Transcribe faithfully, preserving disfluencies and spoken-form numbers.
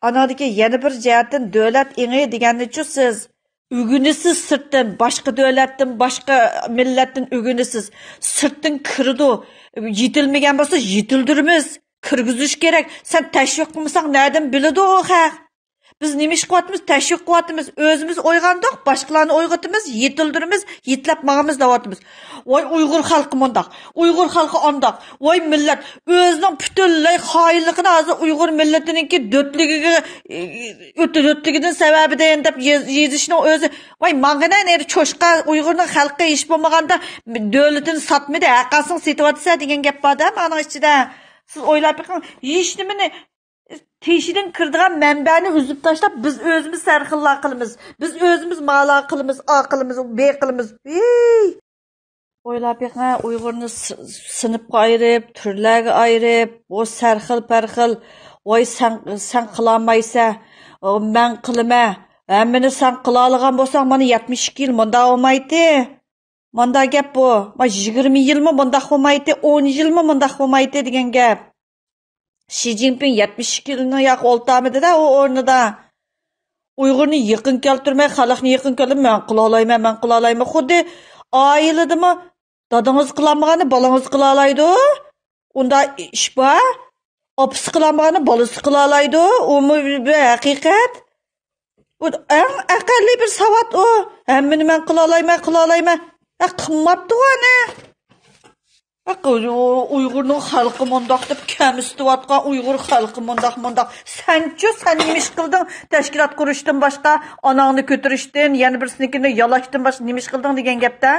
ئاناندىكى يەنە بىر جەھەتتىن دۆلەت ئېڭى دېگەننىچۇ سىز؟ ئۆگىنىسىز سىرتتىن، باشقا دۆلەتتىن، باشقا مىللەتتىن ئۆگىنىسىز. سىرتتىن كىرىدۇ، يېتىلمىگەن بولسا يېتىلدۈرىمىز. كىرگۈزۈش كېرەك. سەن تەشۋىق قىلمىساڭ نەدىن بىلىدۇ ئۇ خەق؟ بىز نېمە ئىش قىلىۋاتىمىز؟ تەشۋىق قىلىۋاتىمىز. ئۆزىمىز ئويغاندۇق، باشقىلارنى ئويغىتىمىز، يېتىلدۈرىمىز، يېتىلەپ ماڭىمىز دەۋاتىمىز. ۋاي ئۇيغۇر خەلقى مۇنداق، ئۇيغۇر خەلقى ئانداق، ۋاي مىللەت. ئۆزىنىڭ پۈتۈنلەي خائىنلىقىنى ھازىر ئۇيغۇر مىللىتىنىڭكى دۆتلۈكىگە، ئۆتە دۆتلۈكىدىن سەۋەبىدىن دەپ يېز-، يېزىشنىڭ ئۆزى. ۋاي ماڭغىنە نېرى چوشقا، ئۇيغۇرنىڭ خەلقى ھېچ بولمىغاندا دۆلىتىنى ساتمىدى، ھەققاسىڭ سېتىۋاتىسەن دېگەن گەپ بار-دە مانىڭ ئىچىدە. سىز ئويلاپ بېقىڭ، ھېچنېمىنى تېشىدىن كىرىدىغان مەنبەنى ئۈزۈپ تاشلاپ، بىز ئۆزىمىز سەرخىللار قىلىمىز، بىز ئۆزىمىز مالا قىلىمىز، ئا قىلىمىز، بې قىلىمىز. ھېي! ئويلاپ بېقىڭ، ئۇيغۇرنى س-، سىنىپقا ئايرىپ، تۈرلەرگە ئايرىپ، بۇ سەرخىل پەرخىل، ۋاي سەن، سەن قىلالمايسەن، مەن قىلىمەن، ھەممىنى سەن قىلالىغان بولساڭ، مانا يەتمىش ئىككى يىل مۇنداق بولمايتتى. ماندا گەپ بۇ. ما يىگىرمە يىلمۇ مۇنداق بولمايتتى، ئون يىلمۇ مۇنداق بولمايتتى دېگەن گەپ. شى جىنپىڭ يەتمىش ئىككى يىلنى ياق ئولتۇرمىدى-دە ئۇ ئورنىدا. ئۇيغۇرنى يېقىن كەلتۈرمەي، خەلقنى يېقىن كەلتۈرمەي، مەن قىلالايمەن، مەن قىلالايمەن. خۇددى ئائىلىدىمۇ دادىڭىز قىلالمىغاننى بالىڭىز قىلالايدۇ. ئۇنداق ئىش بار. ئاپىسى قىلالمىغاننى بالىسى قىلالايدۇ. ئۇمۇ بىر ھەقىقەت. ئۇ ئەڭ ئەقەللىي بىر ساۋات ئۇ. ھەممىنى مەن قىلالايمەن، قىلالايمەن. ھە، قىلماپتۇ ئەنە. ھە، ئۇ ئۇيغۇرنىڭ خەلقى مۇنداق دەپ كەمسىتىۋاتقان، ئۇيغۇر خەلقى مۇنداق، مۇنداق. سەنچۇ، سەن نېمە ئىش قىلدىڭ؟ تەشكىلات قۇرۇشتىن باشقا، ئاناڭنى كۆتۈرۈشتىن، يەنە بىرسىنىڭكىنى يالاشتىن باشقا نېمە ئىش قىلدىڭ دېگەن گەپتە.